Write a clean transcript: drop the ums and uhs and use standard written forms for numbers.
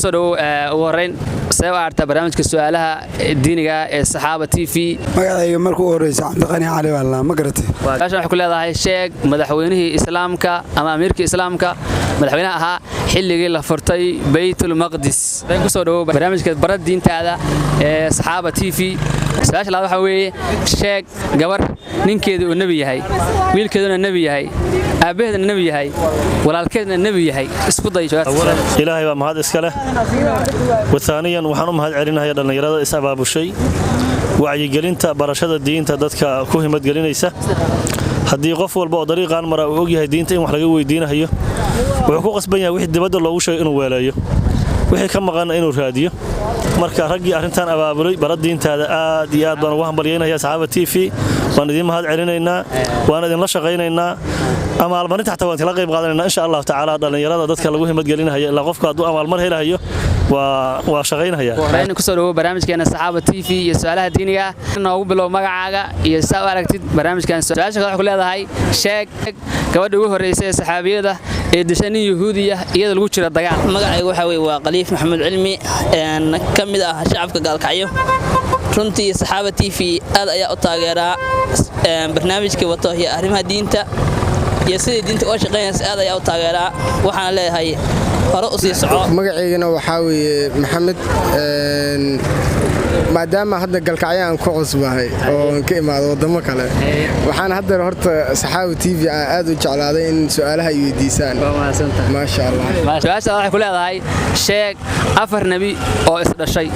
Soo dhowow. Ugu horreyn, see u aragtaa barnaamijka su'aalaha diiniga ee Saxaaba TV? Magacayga marka u horeysa Cabdiqani Cali baa la, ma garatay? Su-aashan waxay ku leedahay: sheeg madaxweynihii Islaamka ama amiirkii Islaamka madaxweynaha ahaa xilligii la furtay Baytul Maqdis. Ku soo dhowow barnaamijka bara diintaada ee Saxaaba TV. Su-aasha labaad waxaa weeye: sheeg gabar ninkeedu uu nebi yahay, wiilkeeduna nebi yahay, aabbaheedna nebi yahay, walaalkeedna nebi yahay. Isku day jawaabta. Ilaahay baa mahad iska leh. Wa thaaniyan, waxaan u mahad celinaya dhallinyarada is abaabushay, wacyigelinta barashada diinta dadka ku himadgelinaysa. Haddii qof walba oo dariiqaan mara uu ogyahay diinta in wax laga weydiinahayo, wuxuu ku qasban yahay wixii dibadda loogu sheegay inuu weeleeyo, wixii ka maqanna inuu raadiyo. Marka raggii arrintan abaabulay bara diintaada, aad iyo aad baan ugu hambalyaynaya. Saxaaba TV waan idiin mahad celinaynaa, waan idinla shaqaynaynaa, amaalmarinta xataa waan kala qayb qaadanaynaa, insha Allahu tacaala. Dhallinyarada dadka lagu himadgelinaya, ilaa qofku hadduu amaalmar helahayo waa shaqaynaya. Horreyn, ku soo dhowow barnaamijkeena Saxaaba TV iyo su'aalaha diiniga. Noogu bilow magacaaga iyo saa u aragtid barnaamijkan. Su-aasha kale waxay ku leedahay: sheeg gabadha ugu horreysay ee saxaabiyada ee dishay nin Yahuudi ah iyada lagu jira dagaal. Magacaygu waxaa weye waa Khaliif Maxamuud Cilmi, ka mid ah shacabka Gaalkacyo. Runtii Saxaaba TV aad ayaa u taageeraa barnaamijka wato iyo arrimaha diinta iyo sidai diinta uga shaqaynaysa, aad ayaa u taageeraa. Waxaana leeyahay hore u sii soco. Magacaygana waxaa weeye Maxamed. Maadaama hadda Galkacyo aan ku cusbahay oo aan ka imaado waddamo kale, waxaan hadda horta Saxaabi TV aan aad u jeclaaday in su'aalaha ay weydiisaan, maasha Allah. Su-aasha waxay ku leedahay: sheeg afar nebi oo isdhashay.